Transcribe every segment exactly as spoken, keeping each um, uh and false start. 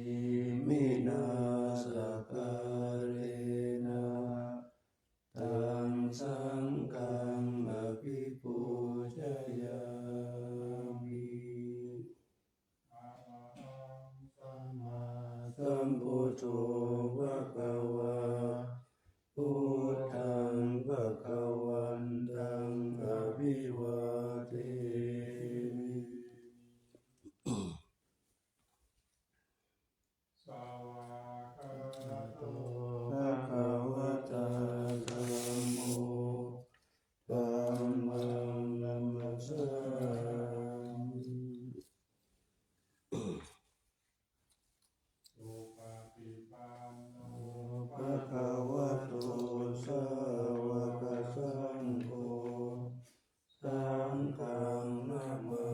iminā sakkārena taṃ saṅghaṃ abhipūjayāmi. Arahaṃ sammāsambuddho bhagavā, buddhaṃ bhagavantaṃ abhivādemi. Svākkhāto bhagavatā dhammo, dhammaṃ namassāmi. Supaṭipanno bhagavato sāvakasaṅgho, saṅghaṃ namāmi.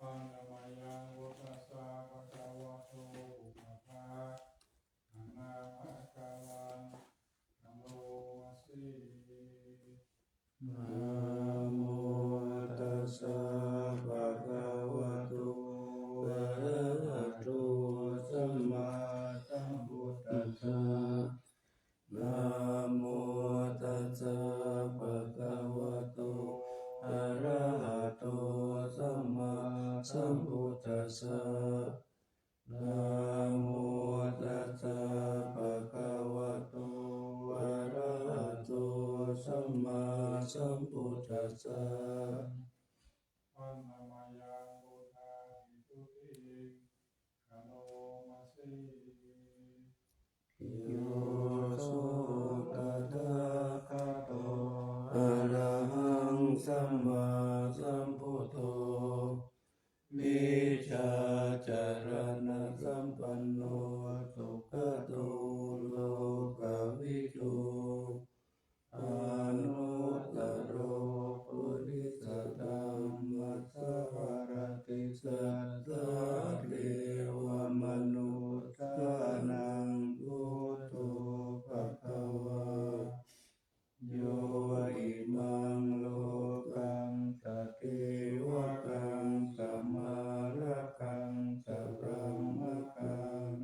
Handa mayaṃ buddhassa bhagavato pubbabhāganābhāgavaṃ karoma se. Namo tassa bhagavato arahato sammāsambuddhassa. Namo tassa bhagavato arahato sammāsambuddhassa. Namo tassa bhagavato arahato sammāsambuddhassa. Handa mayaṃ buddhābhistutiṃ karoma se. Yo so tathāgato arahaṃ sammāsambuddho vijjācaraṇasampanno sugato lokavidū anuttaro purisadammasārathi satthā devamanussānaṃ buddho bhagavā. Yo imaṃ lokaṃ sadevakaṃ samārakaṃ sabrahmakaṃ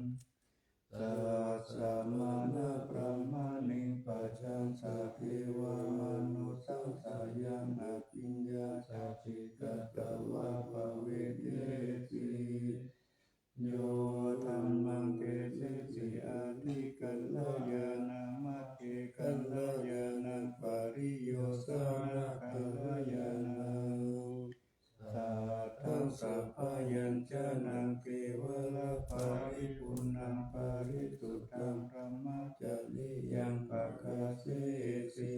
sassamaṇabrāhmaṇiṃ pajaṃ sadevamanussānaṃ sayaṃ abhiññāya siddhiṃ katvā pavedesi. Yo dhammaṃ desesi antikaraṇaṃ matisakkaraṇaṃ pariyosānakallayyānaṃ sādhaṃ sabbañjaṇaṃ kevalaparipuṇṇaṃ parisuddhaṃ brahmacariyaṃ pakāsesi.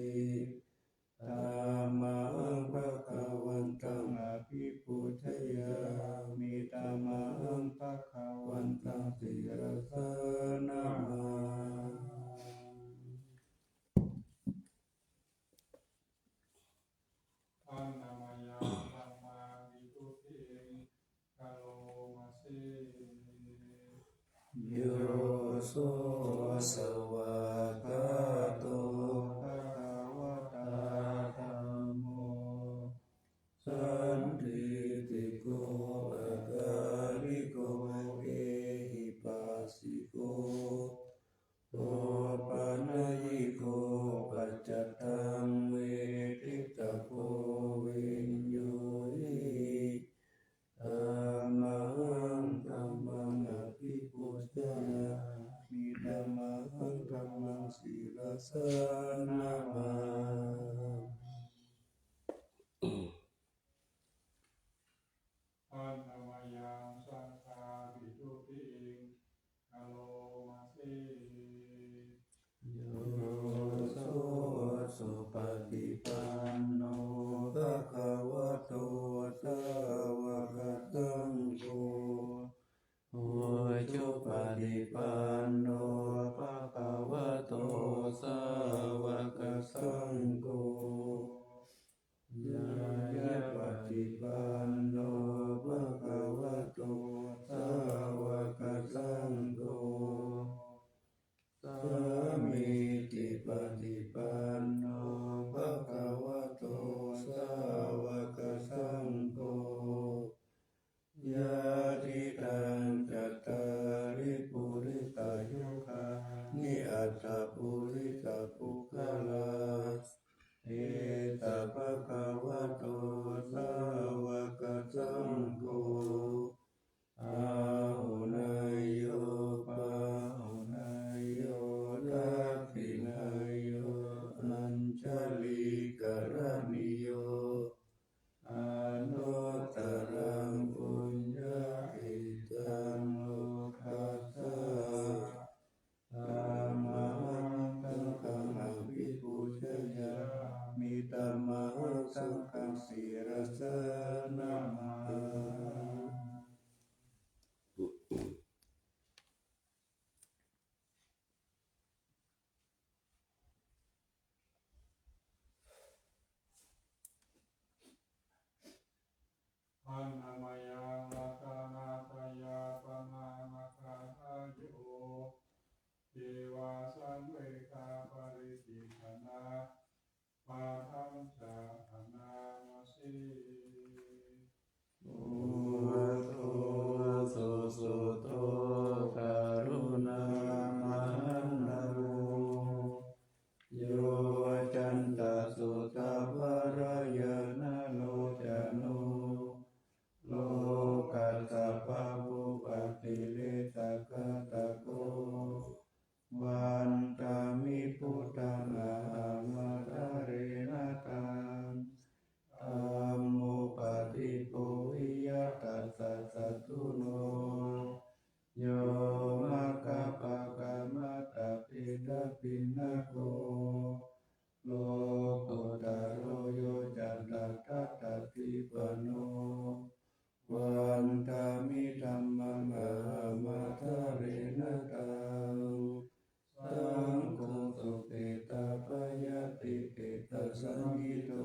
Tamahaṃ bhagavantaṃ abhipūjayāmi. Tamahaṃ bhagavantaṃ sirasā namāmi. Handa mayaṃ dhammābhistutiṃ karoma se. Yo so svākkhāto bhagavatā dhammo sandiṭṭhiko akāliko ehipassiko opanayiko paccattaṃ veditabbo viññūhi. Tamahaṃ dhammaṃ abhipūjayāmi. Tamahaṃ dhammaṃ sirasā namāmi. Handa mayaṃ saṅghābhistutiṃ karoma se. Yo so supaṭipanno bhagavato sāvakasaṅgho, ujupaṭipanno bhagavato sāvakasaṅgho, ñāyapaṭipanno bhagavato sāvakasaṅgho, sāmīcipaṭipanno bhagavato sāvakasaṅgho, saṅgho, āhuneyyo pāhuneyyo dakkhiṇeyyo añjalikaraṇīyo anuttaraṃ puññakkhettaṃ lokassāti. Tamahaṃ saṅghaṃ abhipūjayāmi, tamahaṃ saṅghaṃ sirasā namāmi. Annamayaṃ ratanattayapamāṇakathāyo, ceva saṃvegaparicikkhana padañca anāmasi. Buddho susuddho karuṇāmahaṇṇavo, yoccantasuddhapallayanalocano, lokassa pāpūpakilesaghātako, vandāmi buddhaṃ ahamattarena taṃ. Dhammappadipo viya tassa satthuno, yo maggapākamattabhedabhinnako, lokuttaro yoccantadaddipanno, vandāmi dhammaṃ ahamattarena taṃ. Saṅgho soketappayatipittāsaṅhito,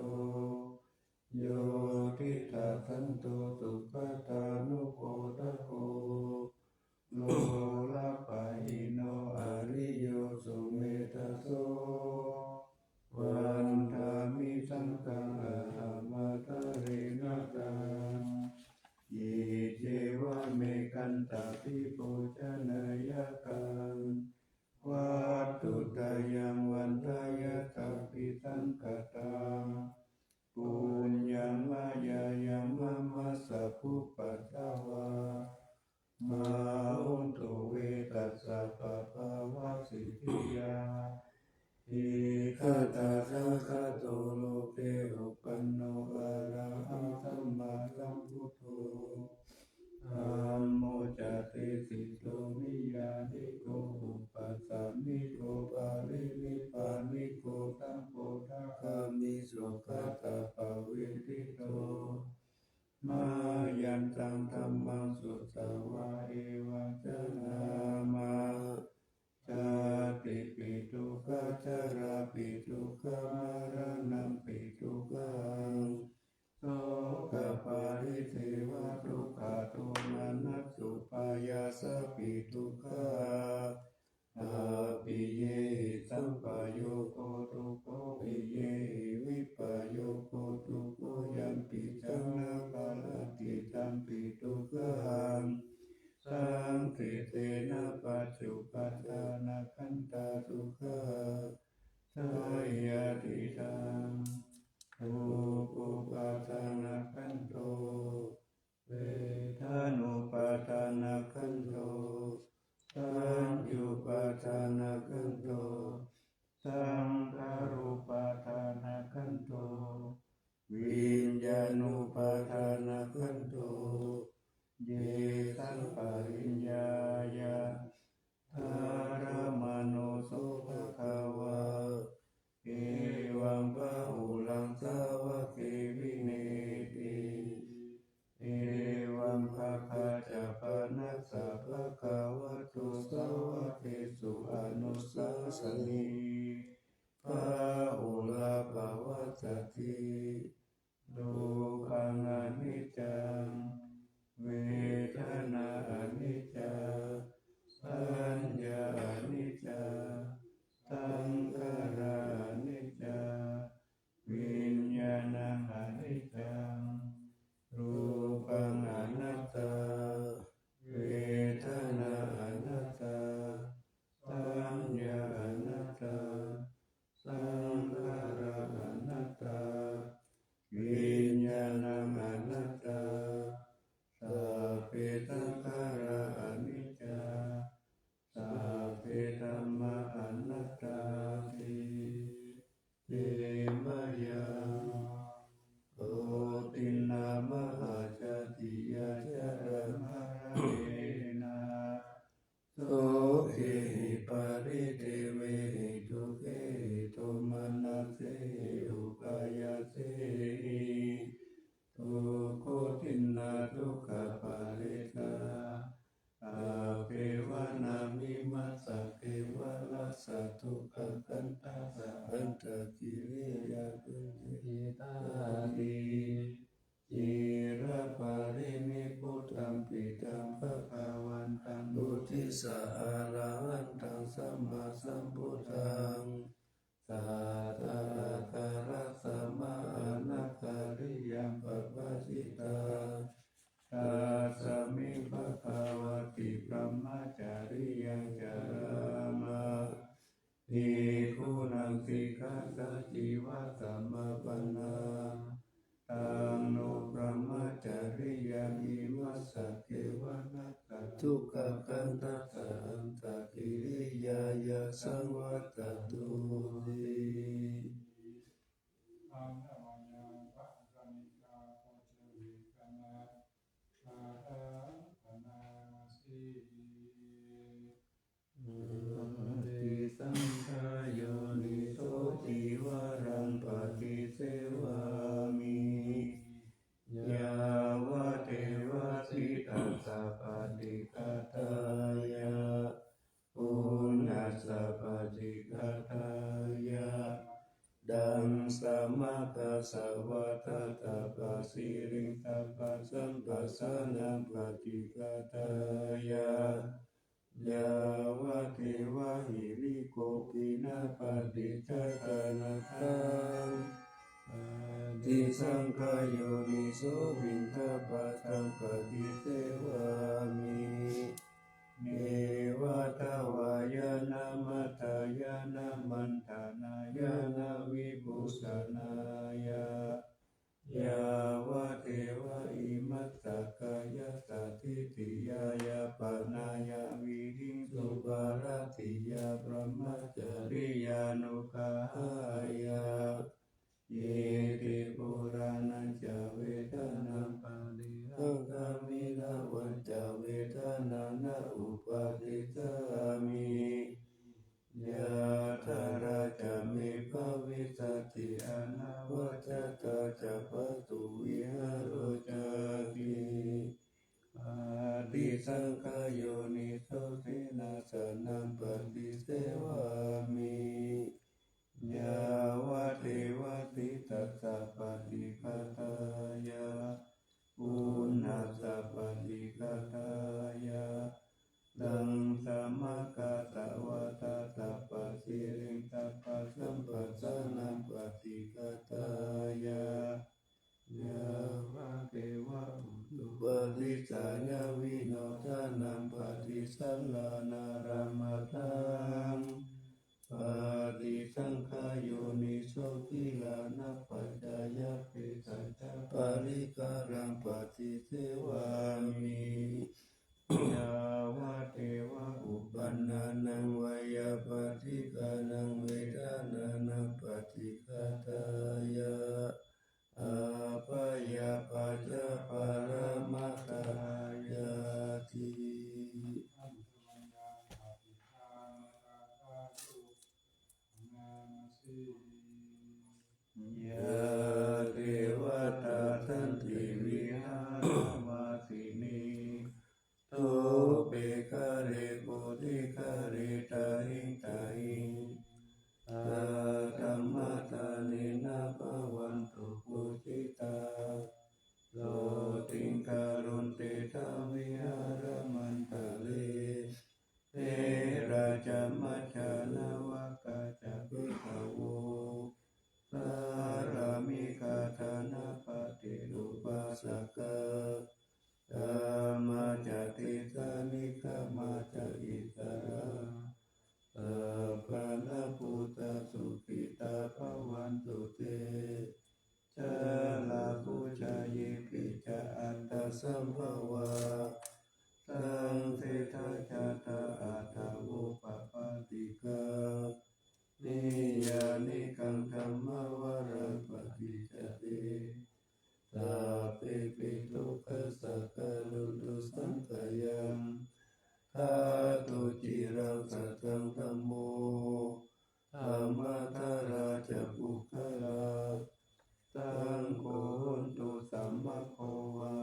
yo diṭṭhasanto sugatānupādako, lolapahīno ariyo sumedhaso, vandāmi saṅghaṃ ahamattarena taṃ. Iccevamekantā vibhūjaneyakaṃ, vatthuttayaṃ vandeyya sabbe saṅkhattā. Puññaṃ mayā yaṃ mama sabbupaddavā, mā hontu ve tassa pāpāvasiddhiyā. Itipiṭhibhāgasūtro bhagavato loke umāno arahaṃ sammāsambuddho, dhammo ca desito niyyāniko upasāmiko parinibbāniko sambodhagāmī sugatappavedito. Mayantaṃ dhammaṃ sutvā evaṃ janāma, jātipi dukkhā jarāpi dukkhā maraṇampi dukkhaṃ, sokaparidevadukkhadomanassupāyāsāpi dukkhā, appiyehi sampayogo dukkho, piyehi vippayogo dukkho, yampicchaṃ na paratthi tampi dukkhaṃ, saṅkhittena pañcupādānakkhandhā dukkhā, seyyathidaṃ. Rūpupādānakkhandho, vedanupādānakkhandho, saññupādānakkhandho, saṅkhārupādānakkhandho, viññāṇupādānakkhandho. Yesaṃ pariññāya, dharamāno so bhagavā, evaṃ bahulaṃ sāvake vineyyati, evaṃ bhagā ca panassa bhagavato sāvakesu anusāsanī, bahulā bhavassati. Dukkhaṃ aniccaṃ, vedanā aniccā, saññā Sā arahantaṃ sammāsambuddhaṃ, satthā atthalakkhaṇā anākāriyam pabbāsitā. Tasmiṃ bhagavati brahmacariyaṃ carāma, bhikkhūnaṃ sikkhāsājīvasamāpannā. Taṃ no brahmacariyaṃ imassa devā nakatthukakkhandhassa antakiriyāya saṃvattatu ti. ปฏิสังขายโยนิโส cīvaraṃ paṭisevāmi, yāvadeva sītassa paṭighātāya, uṇhassa paṭighātāya, daṃsamakasavātātapasiriṃsapasampajānāya, yāvadeva hirikopinapaṭicchādanatthaṃ. ปฏิสังขายโยนิโส piṇḍapātaṃ paṭisevāmi, nevaddavāya namatthāya namantanāya navibhūsanāya, yāvadeva imassa kāyassa ṭhitiyā yāpanāya vihiṃsuparatiyā brahmacariyānuggahāya. Iti purāṇañca vedanaṃ paṭihaṅkhāmi, navañca vedanaṃ na uppādessāmi, yathāladdha me bhavissati, anavajjatā ca phāsuvihāro cāti. ปฏิสังขายโยนิโส senāsanaṃ paṭisevāmi, yāvadeva sītassa paṭighātāya, uṇhassa paṭighātāya, daṃsamakasavātātapasiriṃsapasampajānaṃ paṭighātāya, yāvadeva utuparissayavinodanaṃ paṭisallānārāmatthaṃ. ปฏิสังขายโยนิโส gilānapaccayabhesajjaparikkhāraṃ paṭisevāmi, yāvadeva uppannānaṃ veyyābādhikānaṃ vedanānaṃ paṭighātāya, abyāpajjhaparamatāyāti. Yā devatā santi vihāravāsinī, thūpe ghare bodhighare tahiṃ tahiṃ, tā dhammadānena bhavantu pūjitā, sotthiṃ karontedha vihāramaṇḍale. Therā ca majjhā navakā ca bhikkhavo, pāramikā dānapatī upāsakā, gāmā ca desā negamā ca issarā, sappāṇabhūtā sukhitā bhavantu te. Jalābujā yepi ca aṇḍasambhavā, saṃsedajātā athavopapātikā, niyyānikaṃ dhammavaraṃ paṭicca te, sabbepi dukkhassa karontu saṅkhayaṃ. Ṭhātu ciraṃ sataṃ dhammo, dhammaddharā ca puggalā, saṅgho hotu samaggo va,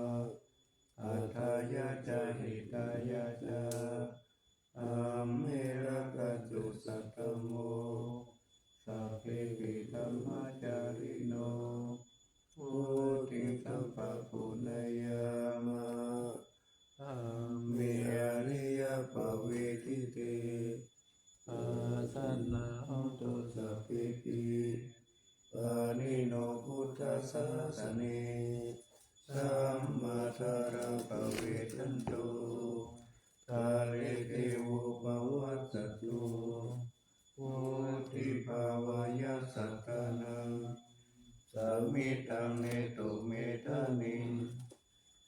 atthāya ca hitāya ca, sāsane, sammadharapavedanto, kāle devo pavassatu, vuḍḍhibhāvāya sattānaṃ, samiddhaṃ netu medaniṃ,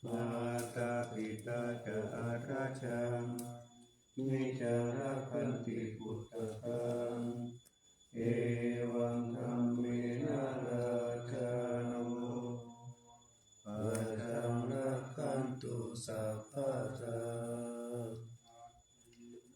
mātā pitā ca atrajaṃ, niccaṃ rakkhanti puttakaṃ, evaṃ dhammena rājāno, pajaṃ rakkhantu sabbadā.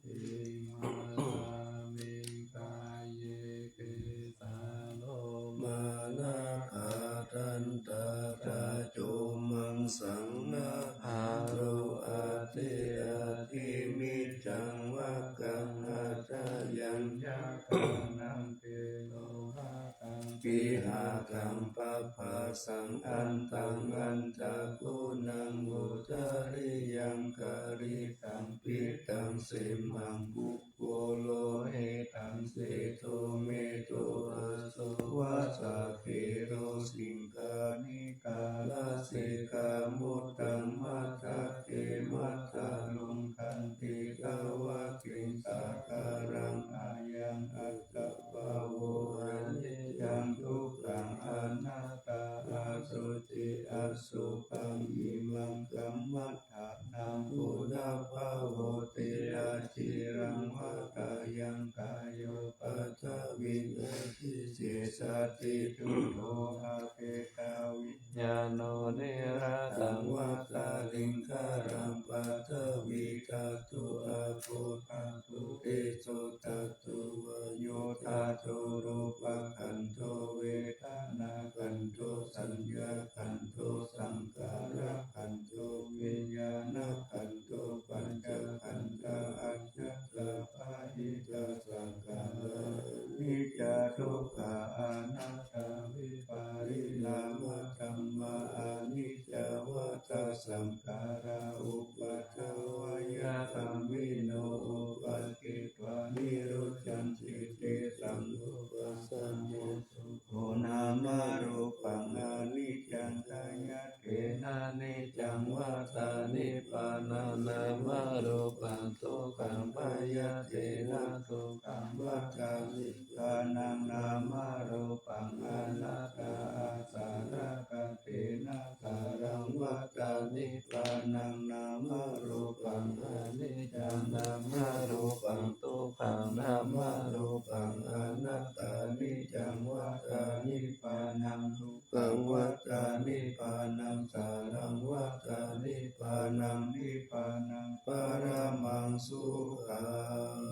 Imaṃ sāmiṃ kāye kesā lomā nakhā dantā taco maṃsaṃ nahārū adi adi miccaṃ vakkaṃ hadayaṃ cakkaṃ nāḷhiro hadaṃ pihakaṃ pabhasaṃ antaṃ antaguṇaṃ udariyaṃ karitaṃ pittaṃ simhaṃ pubbu lohitaṃ sedo medo aso vasatthero siṅghāṇikā lasikamuddaṃ matthake matthaluṅganti tavattiṃsakaraṃ ayaṃ assa bhavo aniccaṃ dukkhaṃ anattā asuci asukhaṃ imaṃ kammaṭṭhānaṃ punabbhavoti aciraṃ vatayaṃ kāyo paṭhaviṃ abhisessati cuddo apetaviññāṇo nirataṃ vata liṅgaraṃ paṭhavī dhātu āpo dhātu tejo dhātu vāyo dhātu rūpakhandho vedanākhandho saññākhandho saṅkhārakhandho viññāṇakhandho pañcakkhandhā ajjhattā bahiddhāsakkārā aniccā dukkhā anattā vipariṇāmadhammā aniccā vata saṅkhārā uppādavayadhammino uppajjitvā nirujjhanti tesaṃ vūpasamo sukho nāmarūpaṃ aniccaṃ bhayate naniccaṃ vata nibbānaṃ nāmarūpaṃ dukkhaṃ bhayatena dukkhaṃ vata nibbānaṃ nāmarūpaṃ anattā asarakkhatena saraṃ vata nibbānaṃ nāmarūpaṃ aniccaṃ nāmarūpaṃ dukkhaṃ nāmarūpaṃ anattā niccaṃ vata nibbānaṃ dukkhaṃ vata nibbānaṃ saraṃ vata nibbānaṃ nibbānaṃ paramaṃ sukhaṃ.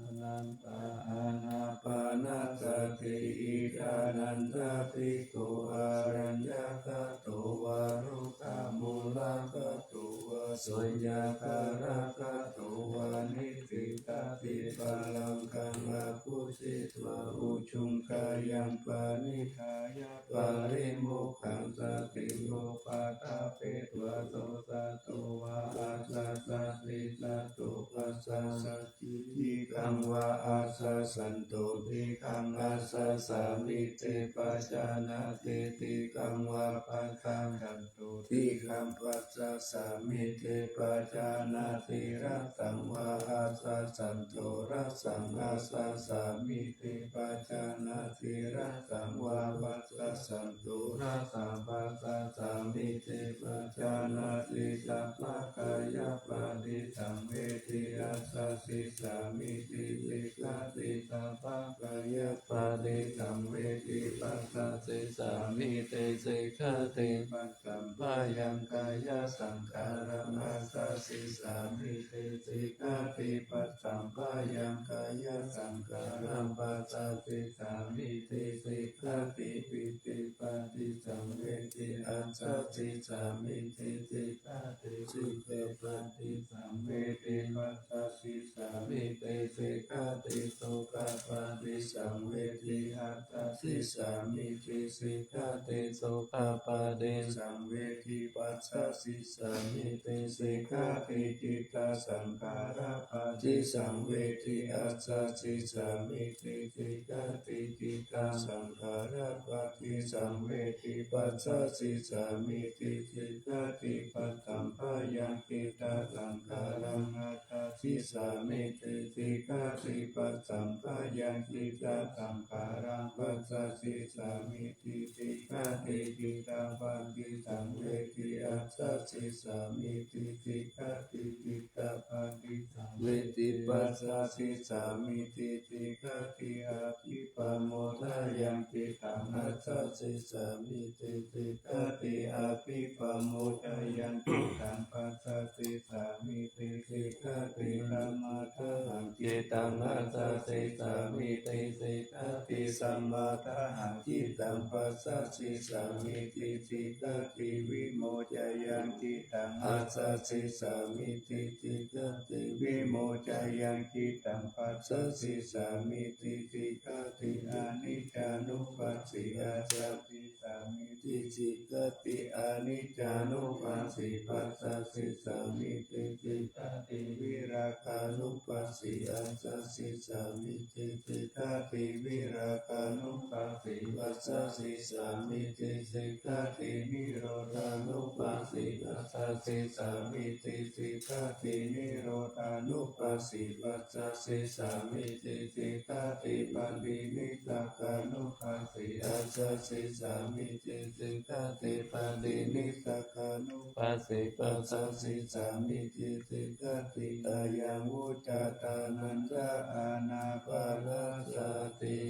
Anantā ānāpānasati iddhānandā bhikkhū araññagato vā rukkhamūlagato vā suññāgāragato vā nibbindati pālaṅkaṃ aguccitva ujuṃ kāyaṃ paṇidhāya parimukhasatiṃ upaṭṭhapetvā so sato vā asassati. Sato passasati dīghaṃ vā asassanto dīghaṃ asassāmiti pajānāti dīghaṃ vā passassanto dīghaṃ passasāmiti pajānāti hrasaṃ vā asassanto hrasaṃ asassāmiti pajānāti hrasaṃ vā passassanto hrasaṃ passasāmiti pajānāti sabbakāyapaṭisaṃvedi assasissāmiti sikkhati sabbakāyapaṭisaṃvedi passasissāmiti sikkhati. Passamphayaṃ kāyasaṅkhāraṃ assasissāmiti sikkhati passamphayaṃ kāyasaṅkhāraṃ passasissāmiti sikkhati. Pītipaṭisaṃvedi assasissāmiti sikkhati. Sukha paṭisaṃvedi, bhañjassissāmīti sikkhati. Sukhapaṭisaṃvedi, acchasissāmīti sikkhati. Sukhapaṭisaṃvedi, bhañjassissāmīti sikkhati. Cittasaṅkhārapaṭisaṃvedi, acchasissāmīti sikkhati. Cittasaṅkhārapaṭisaṃvedi, bhañjassissāmīti sikkhati. Pasamphayaṃ cittasaṅkhāraṃ, acchasissāmīti sikkhati. Pasamphayaṃ cittasaṅkhāraṃ, bhañjassissāmīti sikkhati. Cittapaṭisaṃvedi, acchasissāmīti sikkhati. Cittapaṭisaṃvedi, bhañjassissāmīti sikkhati. Abhipamodāyaṃ cittaṃ, acchasissāmīti sikkhati. Abhipamodāyaṃ cittaṃ, bhañjassissāmīti sikkhati. Samādāhaṃ cittaṃ, acchasissāmīti sikkhati. Samādāhaṃ cittaṃ, bhañjassissāmīti sikkhati. Vimoccayaṃ cittaṃ, acchasissāmīti sikkhati. Vimoccayaṃ cittaṃ, bhañjassissāmīti sikkhati. Aniccānupassī, acchasissāmīti sikkhati. Aniccānupassī, bhañjassissāmīti sikkhati. Virāgānupassī, acchasissāmīti sikkhati. Virāgānupassī, bhañjassissāmīti sikkhati. Nirodhānupassī, acchasissāmīti sikkhati. Nirodhānupassī, bhañjassissāmīti sikkhati. Paṭinissagānupassī, acchasissāmīti sikkhati. Paṭinissagānupassī, bhañjassissāmīti sikkhati. Ayaṃ vuccate ānanda ānāpanasati.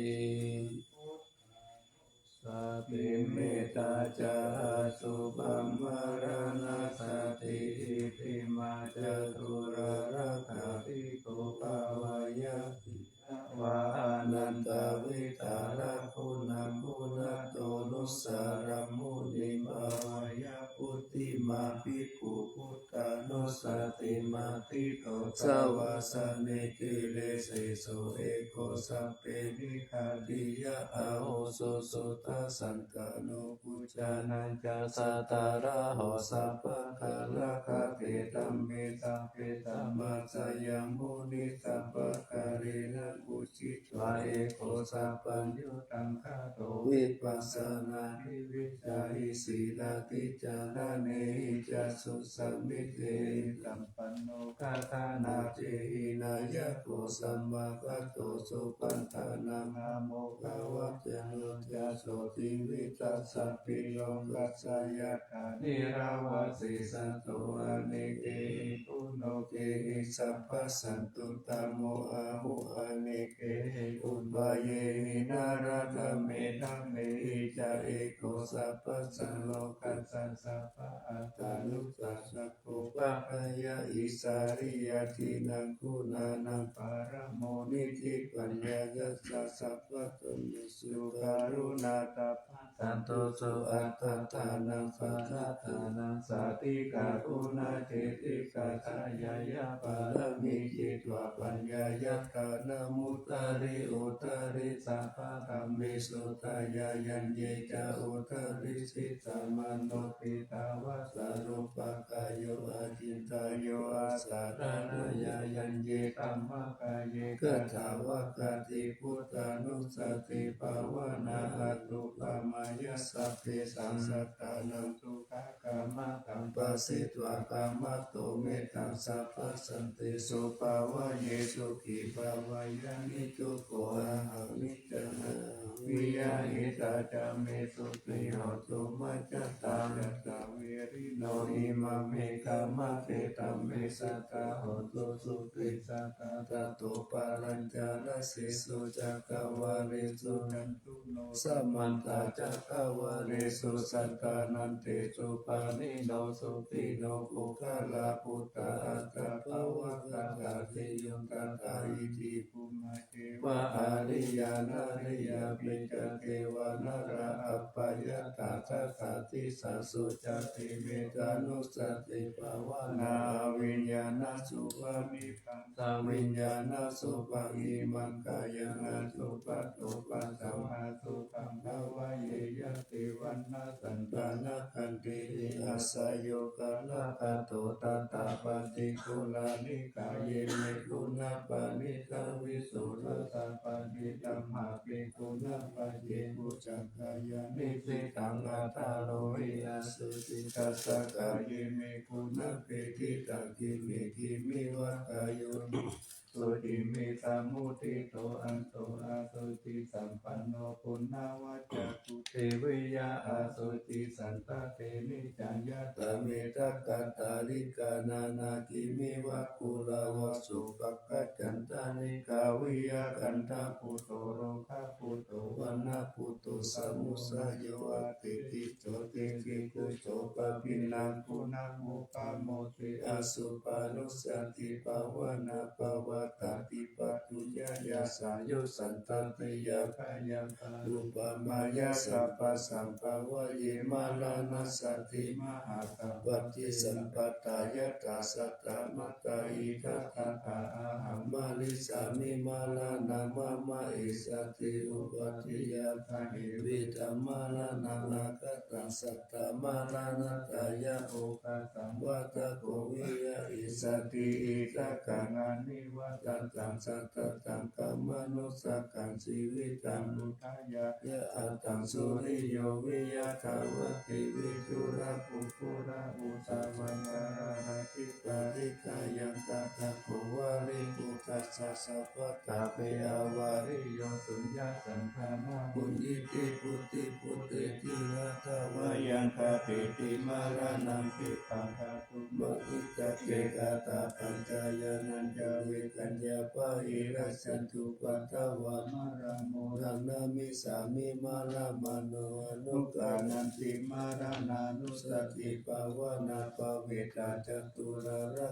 Sati mettā ca asubhaṃ maraṇasati, icchiṃ ācattu rāgāti kho bhāvaye vā anantavidā. Rāgūnaṃ guṇato nusaraṃ muniṃ bhāvaye, phuṭṭhimā bhikkhu buddhanussatimatthito. Savāsanī giriseso eko sabbe nighātīya ahuso, suddhasantano bhujānañca sādāraho. Sabbattha rakkhaṭe dhamme sabbe sammācayaṃ muni, sabbakāreṇa uccitvā eko sabbaññutaṃ gāto. Vipassanāhi vicarehi sīlatthi caraṇehi ca sujjhānvītiyasam panno kāthānācehī nāyako sammākatto. Supaṭṭhānaṃ āmokavacano ca sotthiṃ vītasabbe lokassa yathā nirāvā seṭṭho. Anekehi pulokehi sabbasantutamo ahu, anekehi upāyehi naradhamme dhammehi ca eko sabbañca lokassa sabba attānussasa ko pāpayya. Issariyadhinnaṃ guṇānaṃ paramoniṭṭhi paññāya ca sabbadhammesu karuṇā sabbasantoso. Attaṭṭhānaṃ sadatthānaṃ sātītā guṇācettikā ca ñāṇapāramī citva paññāya dānamuttari uttari sabbadhammesu. Tayāyaṃ ye ca uttari sitā mano ṭhitā va sarūpakāyo acintayuṃ asaranāyaṃ ye dhammakāye katvā khanti buddhānussatibhāvanā anuppamāya sabbesaṃ sattānaṃ sukhā kamataṃ pāsitvā kamato mettaṃ sabbasantesu bhāvaye sukhī bhāvaye nicco kho ahaṃ niccaṃ ahaṃ viya hitatā ca me sukhī hotu majjhattā. Yattha verino imāme kamate dhamme sadā hontu sukhī sadā tato pālañca dasesu cakkavāḷesu. Yantu no samantā ca thāvaresu satānantesu pāṇino sukhino puggalā, bhūtā aṭṭha bhavasatthā, seyyo tathā iti bhummā devā ariyā nariyā, pi ca devā narā apayantaṃ, sadā disāsu jātivedha anussati bhāvanā, aviññāṇasubhāvitaṃ saviññāṇasubhaṃ, imaṃ kāyaṃ asupato pasāvaṃ, asupaṃ bhāvaye. Yadi vaṇṇasaṃ taṇhakandihi, āsayo kaṇhagato tathā, paṭighūhāni kāye me guṇapāṇitaṃ, visuddhā ca paṭidhammapi guṇapāye. Bhujaṅgā ca nisinnaṃ athāro hi, asuci tassa kāye me guṇapīḷitaṃ. Kimmikkhīmiva kāyo suci me samuṭṭhito, anto asucisampanno punabbhajaṃ, puthiviya asucisaṃ tadhe niccaṃ. Yathā me dakkhaṭṭhalikā nānākīmiva phullā, vāsukakkacantanikā viya, kaṇṭabhuto rogabhuto vaṇṇabhuto samussayoti, kiccoti kicchito pabhinaṃ guṇaṃ upamodi, asubhaṃ ruccati bhāvanābhāvaṃ. Tathipattuññāya sāyusantatiya bhayaṃ, upamāya sabbasambhāvaye maraṇassati mahāsampattī. Sampattā yathā saddamattā, idha tathā ahaṃ marissāmi, maraṇaṃ mama essati. Uppādi yathā evidhaṃ maraṇaṃ aggaṭaṃ, saddamaṇattayā oghatiṃ vata kho viya essati. Idha kaṃ anivajjitaṃ sattataṃ kammaṃ, dussahaṃ jīvitaṃ udayāya attaṃ, suriyo viya dhavati vidhurā phuṭhū rājubala, galathaladdhiparittāyaṃ. Tathā kho valīputassa sabbaṭṭhāne, avaliyo suññasaṅghamā muññīti. Puthiputtedīha dāvaggaṃ, ṭhāpeti maraṇaṃ khippamkātuṃ, mahītake. Katā pañcāyānañca vegaññā, pahīnassantupaddavā, maraṃ mudhaṃ namissāmi, maraṇāno anuggānanti. Maraṇānussatibhāvanā, pavirattacāturāgakkhamālā,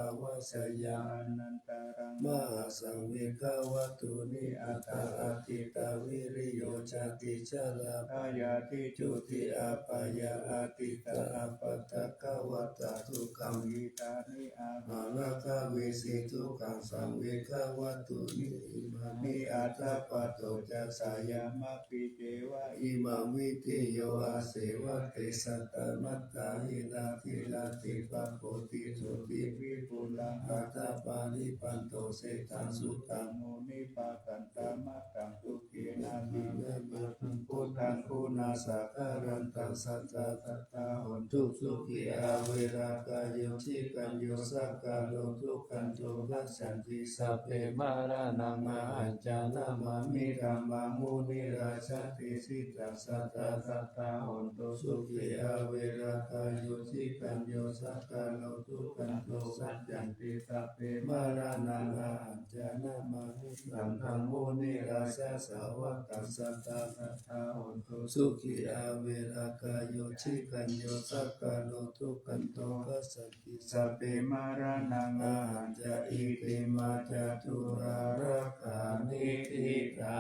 avajjāya anantaraṃ mahāsaṅghe. Kavātūni aṭṭha, ādiṭṭhā viriyo jāti, jarābhayā ṭhitū ca apāyā, atītā appaṭikavatā dukkhā. Etāni āharagāmesi dukkhasamudayavatthūni, imāni aṭṭha paṭo ca sayaṃ, apī ceva imaṃ vidhi yo āsevatte. Sattamattā hirātirattiṃ, pahūti sotthī vipuḷā, athāparibbāto seṭṭho sudammo nipātantamatthaṃ. Dukkhenābhipīḷitaṃ buddhaṃ, guṇāsaṅgharantaṃ, satthā hontu sukhī. Averā kāyo acikkañño, saṅkaro dukkhato gacchati, sabbe maraṇā ahañca namāmi, dhammaṃ munirājadesitaṃ, satthā hontu sukhī. Averā kāyo acikkañño, saṅkaro dukkhato gacchati, sabbe maraṇā ahañca namāmi, dhammaṃ munirājasāvakaṃ, satthā hontu sukhī. Averā kāyo acikkañño, saṅkaro dukkhato gacchati, sabbe maraṇā ahañca. Itimā catulāgakkhaniṭṭhitā.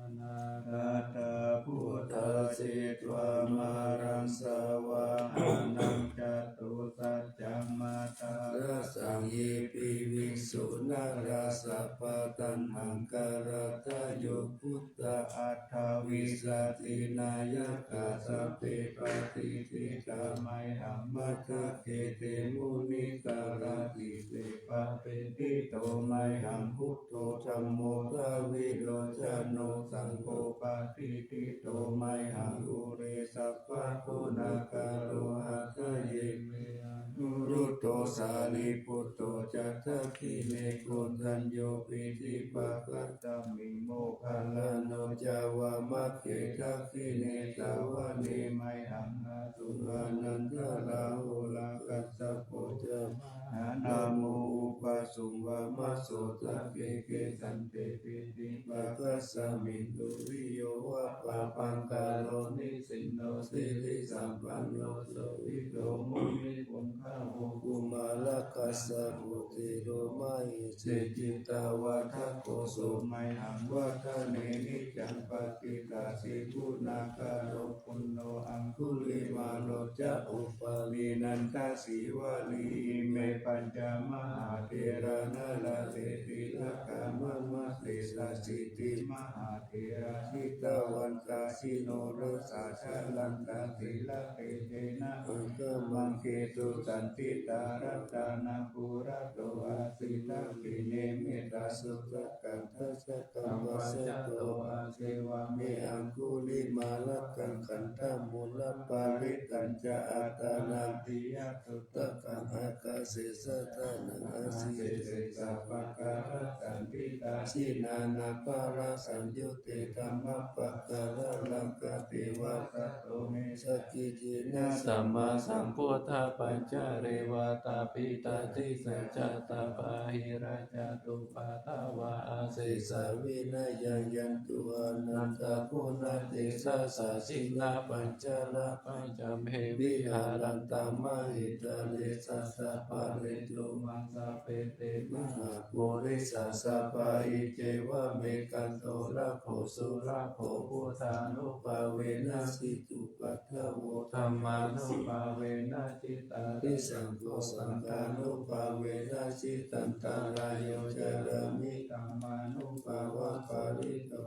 Anāgatā buddhā, jetvā māraṃ savāhanaṃ, catusaccāmatarasaṃ ye, piviṃsu narāsabhā, taṇhaṅkarādayo buddhā, aṭṭhavīsati nāyakā, sabbe patiṭṭhitā mayhaṃ, matthake te munissarā. Ise pāpeti to mayhaṃ, buddho dhammo dvilocano, saṅgho patiṭṭhito mayhaṃ, ure sabbaguṇākaro. Hadaye me anuruddho, sārīputto ca dakkhiṇe, koṇḍañño piṭṭhibhāgasmiṃ, moggallāno ca vāmake. Dakkhiṇe savane mayhaṃ, āsuṃ ānandarāhulā, kassapo ca mahānāmo, upa suṃ vāmasotake. Kesante pītiṃ pakassamintu, bhiyyo vā pāpaṃ karo nisinno, sirisampanno suvidho munipuṅgavo. Kumārakassapo thero, mahesī cittavādako, so mayhaṃ vadane niccaṃ, patiṭṭhāsi guṇākaro. Puṇṇo aṅgulimālo ca, upālī nandasīvalī, ime panca mahātherā, nalāṭe tilakā mama. Sesāsīti mahātherā, jitavantā jinorasā, jalantā sīlatejena, aṅgamaṅgesu saṇṭhitā. Ratanaṃ purato āsi, dakkhiṇe mettasuttakaṃ, dhajaggaṃ pacchato āsi, vāme aṅgulimālakaṃ. Khandhamoraparittañca, āṭānāṭiyasuttakaṃ, ākāse chadanaṃ āsi, sesā pākārasaṇṭhitā. Jinānābharasaṃyutte, dhammapākāralaṅkate, vasato me sakiccena, sammāsambuddhapañjare. Vātapittādisañjātā, bāhirajjhattupaddavā, asesā vinayaṃ yantu, anantaguṇatejasā. Jinapañjaramajjha me, viharantaṃ mahītale, sattappāritu mānasāpe, te mahāpurisāsabhā. Icceva me gandho, labho sulabho, buddhānubhāvena, jitupaddavo, dhammānubhāvena, jitārisaṅgho, saṅghānubhāvena, jitantarāyo, carāmi dhammānubhāvapālito.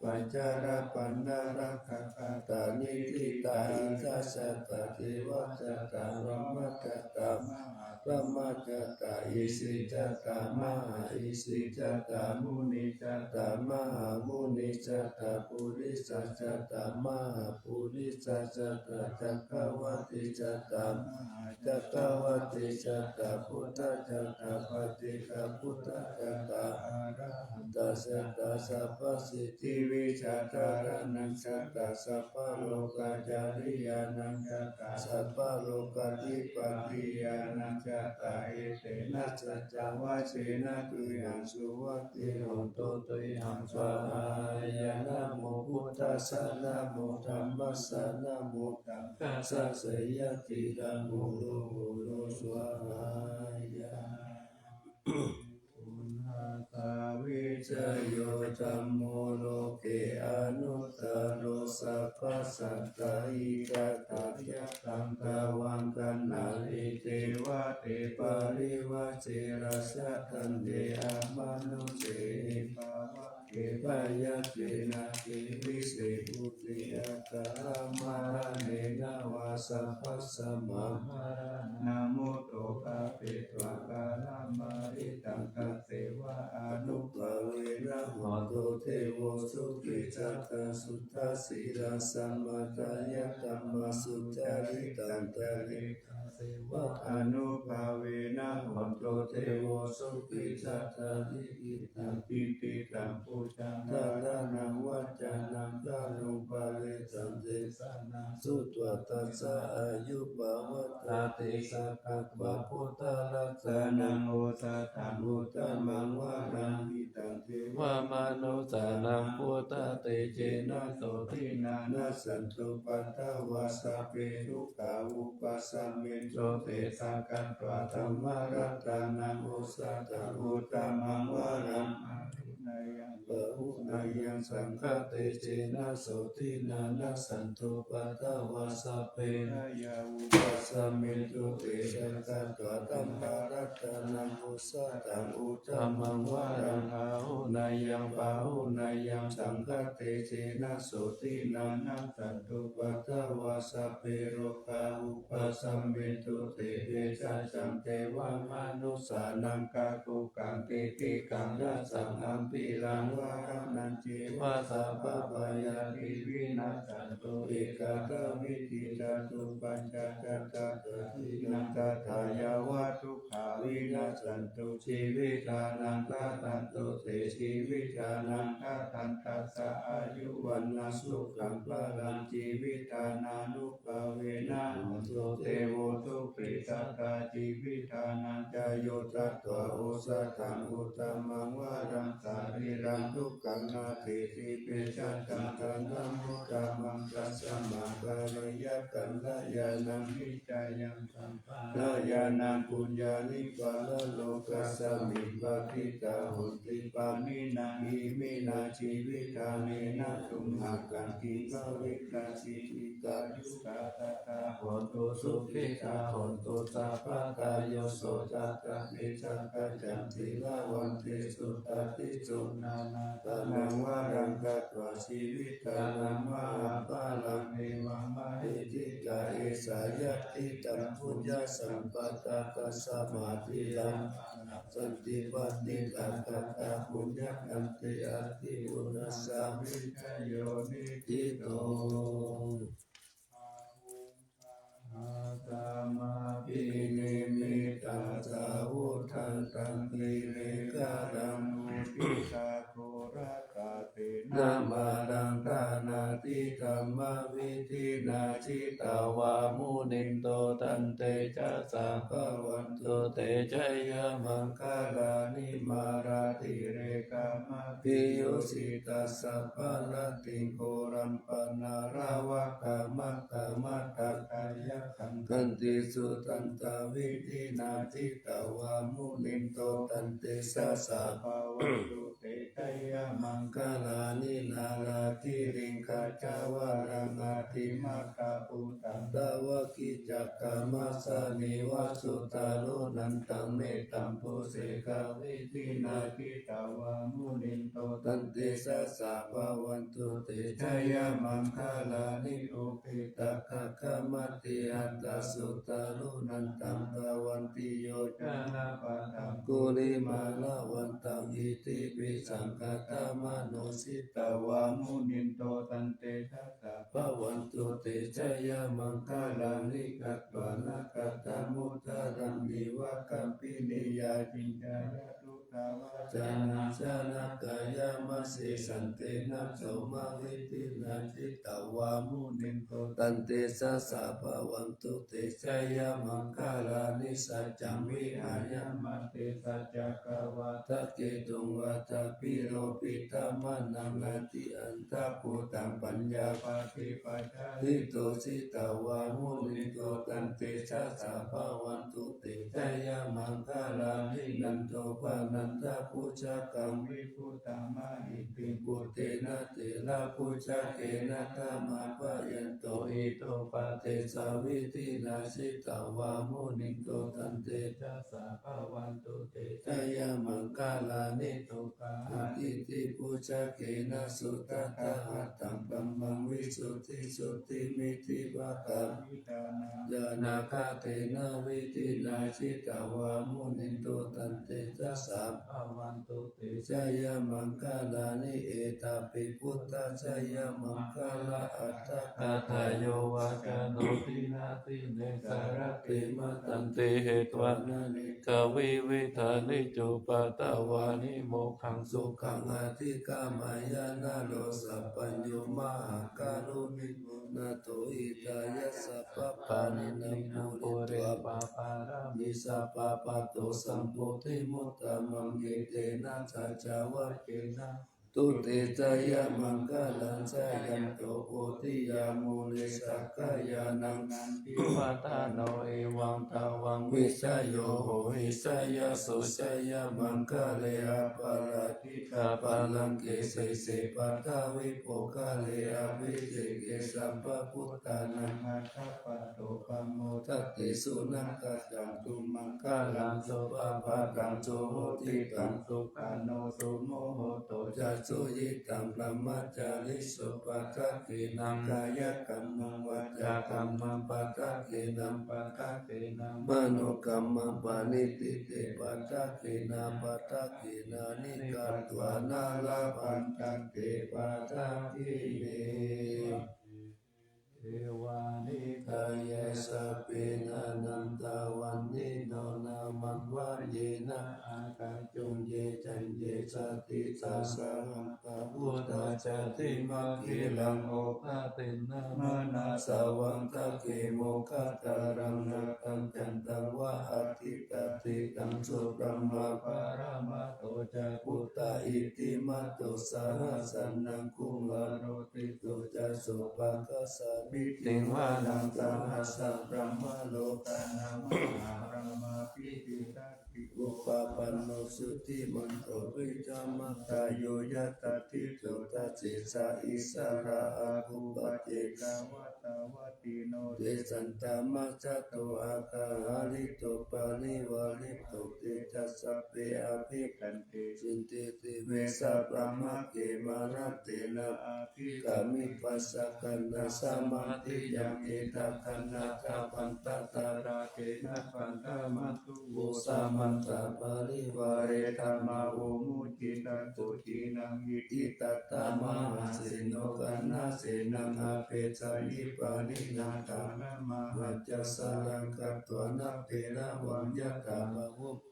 Pañcarapāṇārakkhakkhatā, niṭṭhitā iṅgajātā, devakkhyaṭṭhā brahmakkhyaṭṭhā, mahābrahmakkhyaṭṭhā, isīkkhyaṭṭhā, mahāisīkkhyaṭṭhā, munikkhyaṭṭhā, mahāmunikkhyaṭṭhā, purisakkhyaṭṭhā, mahāpurisakkhyaṭṭhā, cakkavattī kkhyaṭṭhā, mahācakkavattī kkhyaṭṭhā, buddhakkhyaṭṭhā, paccekabuddhakkhyaṭṭhā, arahantakkhyaṭṭhā, sabbasiddhivijjādharānaṃ kkhyaṭṭhā, sabbalokacāriyānaṃ kkhyaṭṭhā, sabbalokadhipatiyānaṃ kkhyaṭṭhā. Etena saccavajjena, tuyhaṃ suvatthi hotu, tuyhaṃ svāhāya. Namo buddhassa, namo dhammassa, namo saṅghassa, jayati namo horo horo svāhāya. Uṇhassa vijayo dhammo, loke anuttaro, sabbasattahitatthāya, taṃ tvaṃ gaṇhanti devate, parivaje rājadaṇḍe, amanussāni bhava ke. Bhayajjena girisekhore, akālamaraṇena vā, sabbasmā maraṇā mutto, bhavitvā kālamāritaṃ, tasseva ānubhāvena hotu, devo sukhī sadā, suddhasīlā samādāya, dhammaṃ sucaritaṃ care, tasseva ānubhāvena hotu, devo sukhī sadā. Likkhitaṃ cintitaṃ pūjaṃ, dhāraṇaṃ vācanaṃ garuṃ, pāritaṃ desanaṃ sutvā, tassa āyu pavaḍḍhato. Sakkatvā buddharatanaṃ osathaṃ uttamaṃ varaṃ, hitaṃ devamanussānaṃ, buddhatejena sotthinā, nassantupaddavā sabbe, dukkhā vūpasamentu te. Sakkatvā dhammaratanaṃ osathaṃ uttamaṃ varaṃ, āhuneyyaṃ pāhuneyyaṃ, saṅghatejena sotthinā, nassantupaddavā sabbe, bhayā vūpasamentu te. Sakkatvā dhammaratanaṃ osathaṃ uttamaṃ varaṃ, āhuneyyaṃ pāhuneyyaṃ, saṅghatejena sotthinā, nassantupaddavā sabbe, rogā vūpasamentu te. Veggincānaṃ devamanussānaṃ, khaggaṃ kinnughaṃ rasaṃ, ambhīraṃ varamaṇḍayaṃ, sabbabhayāpi vinassantu, etadevamanupassati. Pañcañca dasānaṃ, tadā yāva dukkhā vinassantu, jīvitānaṃ dadantu te, jīvitānaṃ dadantassa, āyu vaṇṇaṃ sukhaṃ balaṃ, jīvitadānānubhāvena, hontu devo sukhī sadā jīvitdhānañca. Yo tatvā osathaṃ uttamaṃ varaṃ, sārīraṃ dukkham attīti, bhejjam dhammamuttamaṃ, tasmā kālena kalyāṇaṃ, vicayaṃ sampādayānaṃ, puññāni paralokasmiṃ, patiṭṭhā honti pāṇinā. Iminā jīvitdhānena, tumhākaṃ kiṃ bhavishyati, dīghāyukā sadā hontu, sukhitā hontu sabbadā. Yo sotthatha te sakkaccanti, lavantesu tadiccunā, nānāthānaṃ varaṃ katvā, jīvitdhānaṃ mahapphalāni, evamahesī ca esā yadidaṃ, puññasampatā, tasmā dīvānaṃ santi, paṇḍitāgatā puññakkhettaṃ, ādi puññassa vicayo niṭṭhito. Sahassamabhinimmitasāvudhantaṃ, girigajaṃ uditaghorasasenamāraṃ, dānādidhammavidhinā jitavā munindo, tantejasā bhavatu te jayamaṅgalāni. Mārātirekamabhiyujjhitasabbarattiṃ, ghorampanāḷavakamakkhamathaddhayakkhaṃ, khantīsudantavidhinā jitavā munindo, tantejasā bhavatu te jayamaṅgalāni. Nāḷāgiriṃ gajavaraṃ atimattabhūtaṃ, dāvaggicakkamasanīva sudāruṇantaṃ, mettambusekavidhinā jitavā munindo, tantejasā bhavatu te jayamaṅgalāni. Ukkhittakhaggamatihatthasudāruṇantaṃ, dhāvantiyojanapathaṅgulimālavantaṃ, iddhībhisaṅkhatamano jitavā munindo, tantejasā bhavatu te jayamaṅgalāni. Katvāna kaṭṭhamudaraṃ iva gabbhinīyā, ciñcāya duṭṭhavacanaṃ janakāyamajjhe, santena somavidhinā jitavā munindo, tantejasā bhavatu te jayamaṅgalāni. Saccaṃ vihāya matisaccakavādaketuṃ, vādābhiropitamanaṃ atiandhabhūtaṃ, paññāpadīpajalito jitavā munindo, tantejasā bhavatu te jayamaṅgalāni. Nandopanandabhujagaṃ vibudhaṃ mahiddhiṃ, puttena therabhujagena damāpayanto, iddhūpadesavidhinā jitavā munindo, tantejasā bhavatu te jayamaṅgalāni. Duggāhadiṭṭhibhujagena sudaṭṭhahatthaṃ, brahmaṃ visuddhijutimiddhibakābhidhānaṃ, ñāṇāgadena vidhinā jitavā munindo, tantejasā bhavatu te jayamaṅgalāni. Etāpi buddhajayamaṅgalaaṭṭhagāthā, yo vācano dinadine sarate matandī, hitvāna nekavividhāni cupaddavāni, mokkhaṃ sukhaṃ adhigameyya naro sapañño. Mahākāruṇiko nātho hitāya sabbapāṇinaṃ, pūretvā pāramī sabbā patto sambodhimuttamaṃ, etena saccavajjena hotu te jayamaṅgalaṃ. Jayanto bodhiyā mūle sakyānaṃ nandivaḍḍhano, evaṃ tvaṃ vijayo hohi jayassu jayamaṅgale. Aparājitapallaṅke sīse paṭhavipokkhare, abhiseke sabbabuddhānaṃ aggappatto pamodati. Sunakkhattaṃ sumaṅgalaṃ supabhātaṃ suhuṭṭhitaṃ, sukhaṇo sumuhutto ca suyiṭṭhaṃ brahmacārisu, padakkhiṇaṃ kāyakammaṃ vācākammaṃ padakkhiṇaṃ, padakkhiṇaṃ manokammaṃ paṇidhī te padakkhiṇā, padakkhiṇāni katvāna labhantatthe padakkhiṇe. Evāni kāyā sabbe nānattavaṇṇino, nāmanvayena āgañchuṃ ye caññe sadisā sahassaṃ bahū sahassaṃ ca dimakkhilaṃ obhateṭṭhāma nāsavaṃ dakkhemoghataraṃ ratañcantaṃ va aṭṭhikaṭṭhitaṃ. So brahmā paramatto ca puttā iddhimato saha sanaṅkumāro tito ca sopāga sāmīciṃ vanaṃ saha sabrahmalokānaṃ mahābrahmābhitiṭṭhati. Upapanno jutimanto vijaṃ mahaddhayo yattha ditto dasettha issarā āgū paccekavasavattino. Tesañca majjhato āga hārito parivārito te ca sabbe abhikkante. Sinde deve sabrahmake mārasenā abhikkāmi. Passa kaṇhassa mandiyaṃ etha gaṇhatha bandhatha rāgena bandhamatthu vo samantā parivāretha mā vo muñcittha koci naṃ. Iti tattha mahāseno kaṇhasenaṃ apesayi. Pāṇinā talamāhacca saraṃ katvāna bheravaṃ yathā pāvussako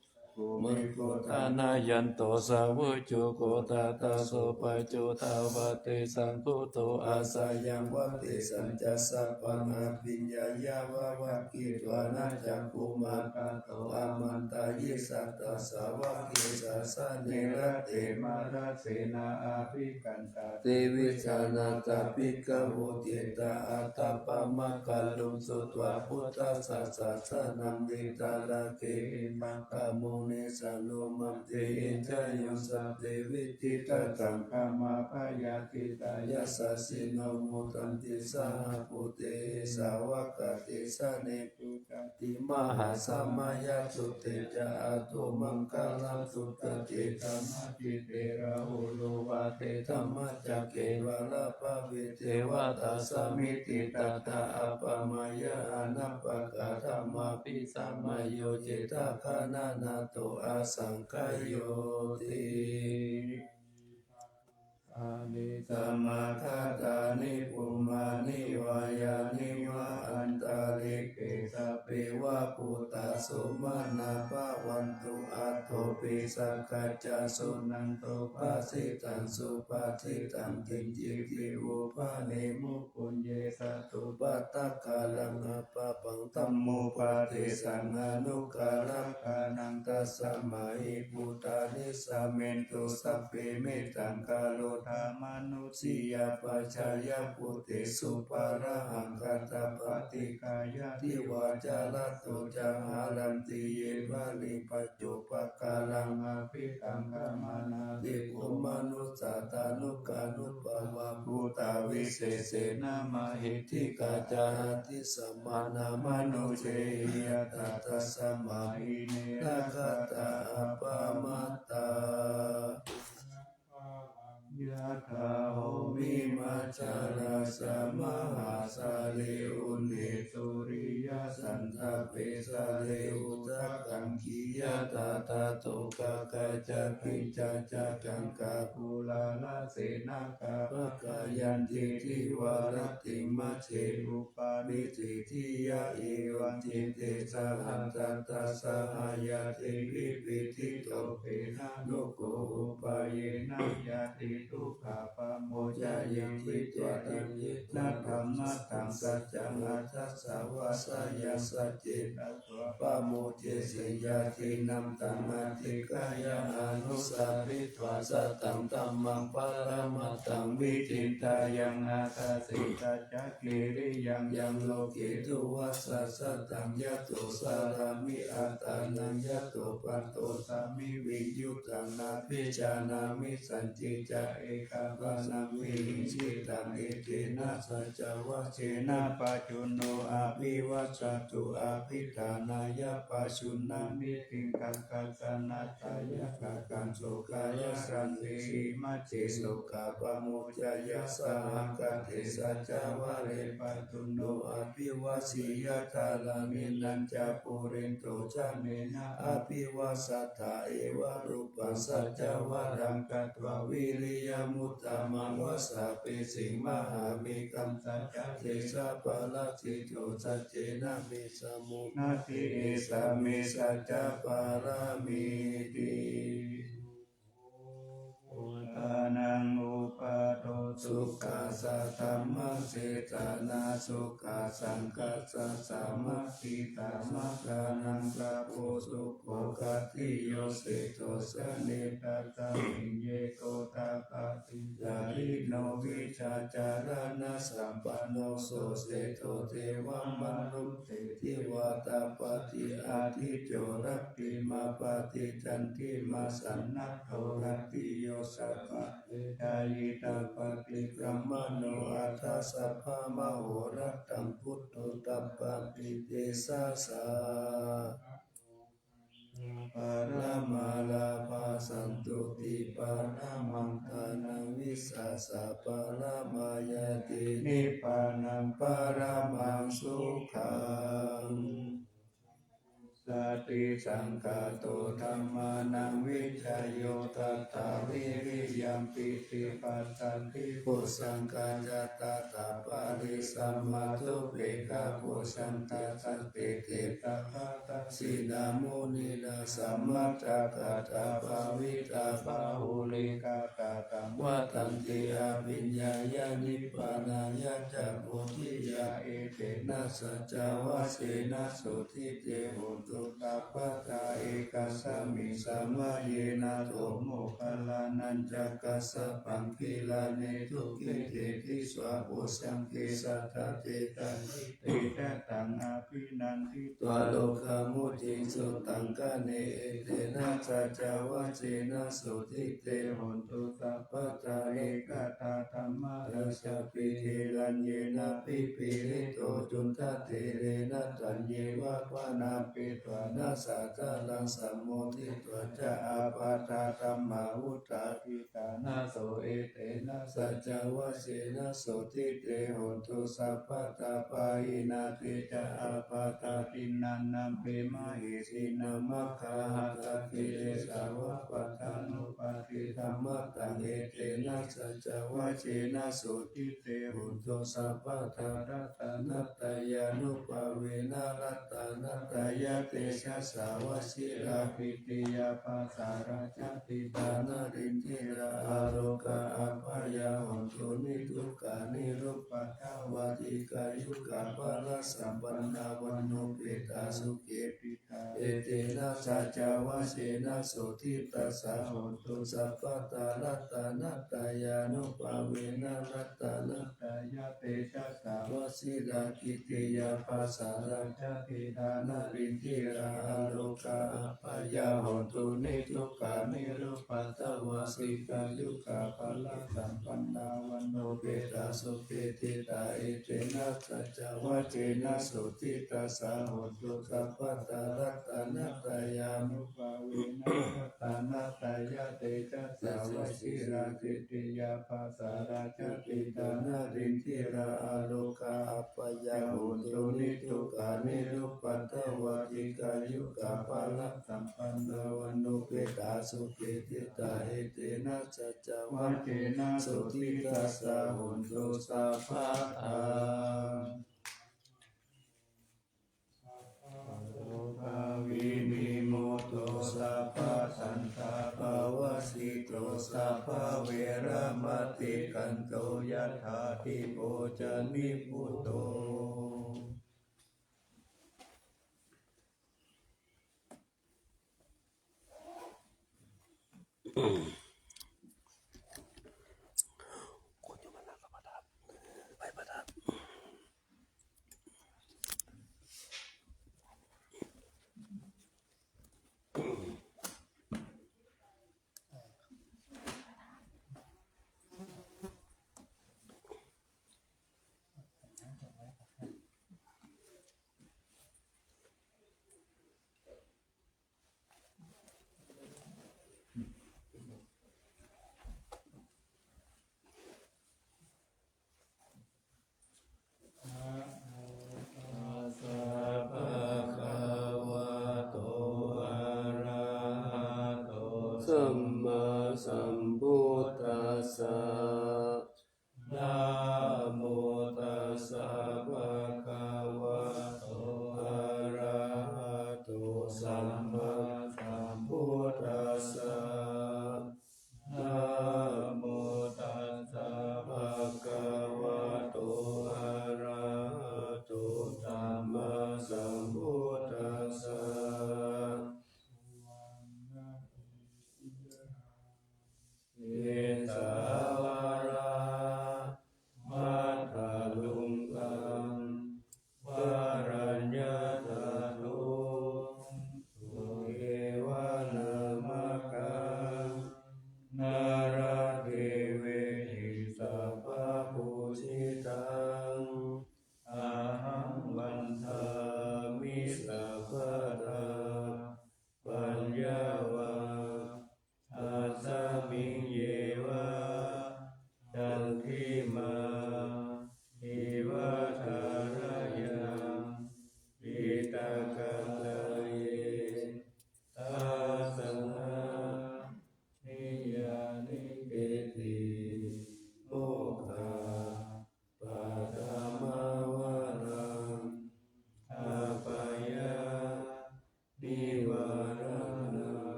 megho thanayanto savijjuko tadā so paccudāvatti saṅkuddho asayaṃ vatti. Tañca sabbaṃ abhiññāya vavakkhitvāna cakkhumā tato āmantayi satthā sāvake sāsane rate. Mārasenā abhikkantā te vijānātha bhikkhavo cittaṃ ātappamakaruṃ sutvā buddhassa sāsanaṃ. Vītarāgehi pakkāmuṃ nesaṃ lomampi iñjayuṃ. Sabbe vijitasaṅgāmā bhayātītā yasassino modanti saha bhūtehi sāvakā te janesu. Duggati mahāsamayasutte ca āguṃ maṅgalaṃ. Sukhati dhammacitte rahulo vate dhammacakke balabhavī devatā samitiṃ tathā appamāya. Anappakā dhammā abhisamayo cittagāhanato asaṅkhayoti. Ani samāgatāni bhummāni vā yāni va antalikkhe sabbe va bhūtā sumanā bhavantu. Athopi sakkacca suṇantu bhāsitaṃ subhāsitaṃ kiñcicīvo bhaṇemu puññe saduppakāraṃ appapaṃ dhammupadesaṃ anuggaharakkhaṇaṃ. Tasmā hi bhūtā nisāmentu sabbe mettaṃ karotha mānusiyā pajāya bhūtesu pāṇahaṅkhatapaṭighāya divā ca ratto ca haranti ye baliṃ paccu pakaraṃ abhisaṅkhamanādiguṃ. Manussā tanukanuppavā bhūtā visesena mahiddhikā ca atisammānā mānusehiyatā tasmā hi ne rakkhatha appamattā. Yathā ho bhimajjhalasaṃ mahāsale udhe suriyasaṅkape jale udakaṃ khiyathā tadokā kaccapicchacakkhaṃ kakulālasenā gabhaggaṇḍiṃ divā rattiṃ majjhe upādiṭṭhi ṭhitiyā evaṃ diṭṭhe sahassatā sahayā devi piṭṭhitto tena noggo upāyena yadi dukkhā pamuccayanti. Taṃ yena dhammattaṃ saccaṃ aṭṭhassa vāsayaṃ saccena pamuccesi. Yadi naṃ taṃ adhikkāya anussaritvā sataṃ dhammaṃ paramatthaṃ vicindeyya, na dassesi saccakiriyaṃ yaṃ loke duvassasataṃ. Yato carāmi attānaṃ yato paṭosmi viññūhī taṃ nabhijānāmi, sañcicca ekabhānaṃ vihiṃsitaṃ. Etena saccavajjena pajjunno abhivajjatu, abhiṭhānāya pajjunnaṃ niṭṭhitaṃ kattaṃ na tayasakaṃ. Sokāya santehi majjhe sokā pamuccaya, sahagathe saccavajje pajjunno abhivajjeyya. Dhāraṇīnañca pūrentojanena abhivajjatha, evarūpaṃ saccavajjam katvā viriyamuttamaṃ, vajjāpesiṃ mahāvegaṃ saccadesā palasito, saccena me samudatti esa me saccapāramīti. Pāṇaṃ upādo sukhā sadhammasetanā, sukhā saṅghassa sāmaggī, samaggānaṃ tapo sukho. Khattiyo seṭṭho janetasmiṃ, ye gottapāti jahino, vijjācaraṇasampanno so seṭṭho, devamanu- ssūti vātapati ādicco, rakkhimappati candimā, sannaddho khattiyo sabbadejayitapati brāhmaṇo, atha sabbamahorattaṃ buddho tappapi tejasā. Paramā lābhā santuṭṭhī paramaṃ dhanaṃ, vissāsaparamā ñātī nibbānaṃ paramaṃ sukhaṃ. Satisaṅkhāto dhammānaṃ vicayo tathā, viriyampīti passaddhi bojjhaṅgā ca tathāpare, sammādhupekkhā bojjhaṅgā sattete sabbadassinā, muninā sammadakkhātā bhāvitā bahulīkatā, taṃ vadanti abhiññāya nibbānāya ca bodhiyā. Etena saccavajjena sotthi te hotu sabbadā. Ekasmiṃ samaye nātho moggallānañca kassapaṃ, gilāne dukkhite disvā bojjhaṅge satta desayi. Te ca taṃ abhinanditvā rogā mucciṃsu taṅkhaṇe. Etena saccavajjena sotthi te hotu sabbadā. Ekadā dhammarājāpi gelaññenā pīḷito cundattherena, taññeva bhaṇāpetvāna sādaraṃ sammoditvā ca ābādhā tamhā vuṭṭhāpi ṭhānaso. Etena saccavajjena sotthi te hotu sabbadā. Pahīnā te ca ābādhā tiṇṇannampi mahesinaṃ, maggāhatakilesāva pattānuppattidhammataṃ. Etena saccavajjena sotthi te hotu sabbadā. Ratanattayānubhāvena ratanattayatejasā vajirakhitiyā pākārajjhatidhā narindiyā ārogā abyā hontu niddukkā nirupaddavā dīghāyukā balasampannā vaṇṇuppetā sukhī. Etena saccavajjena sotthi tassa hotu sabbadā. Ratanattayānubhāvena ratanattayatejasā vajirakhitiyā pākārajjhatidhā narindiyā ārogā abyā hontu niddukkhā nirupaddavā dīghāyukā balasampannā vaṇṇuppetā sukhī. Etena saccavajjena sotthi tassa hotu sabbadā. Ratanattayānubhāvena ratanattayatejasā vajirakhitiyā pākārajjhatidhā narindiyā ārogā abyā hontu niddukkā nirupaddavā dīghāyukā balasampannā vaṇṇuppetā sukhī. Etena saccavajjena sotthi tassa hotu sabbadā. Vinimutto sabbasantāpavajjito sabbaveramatikkanto yathā dīpo ca nibbuto. Sammāsambuddhassa.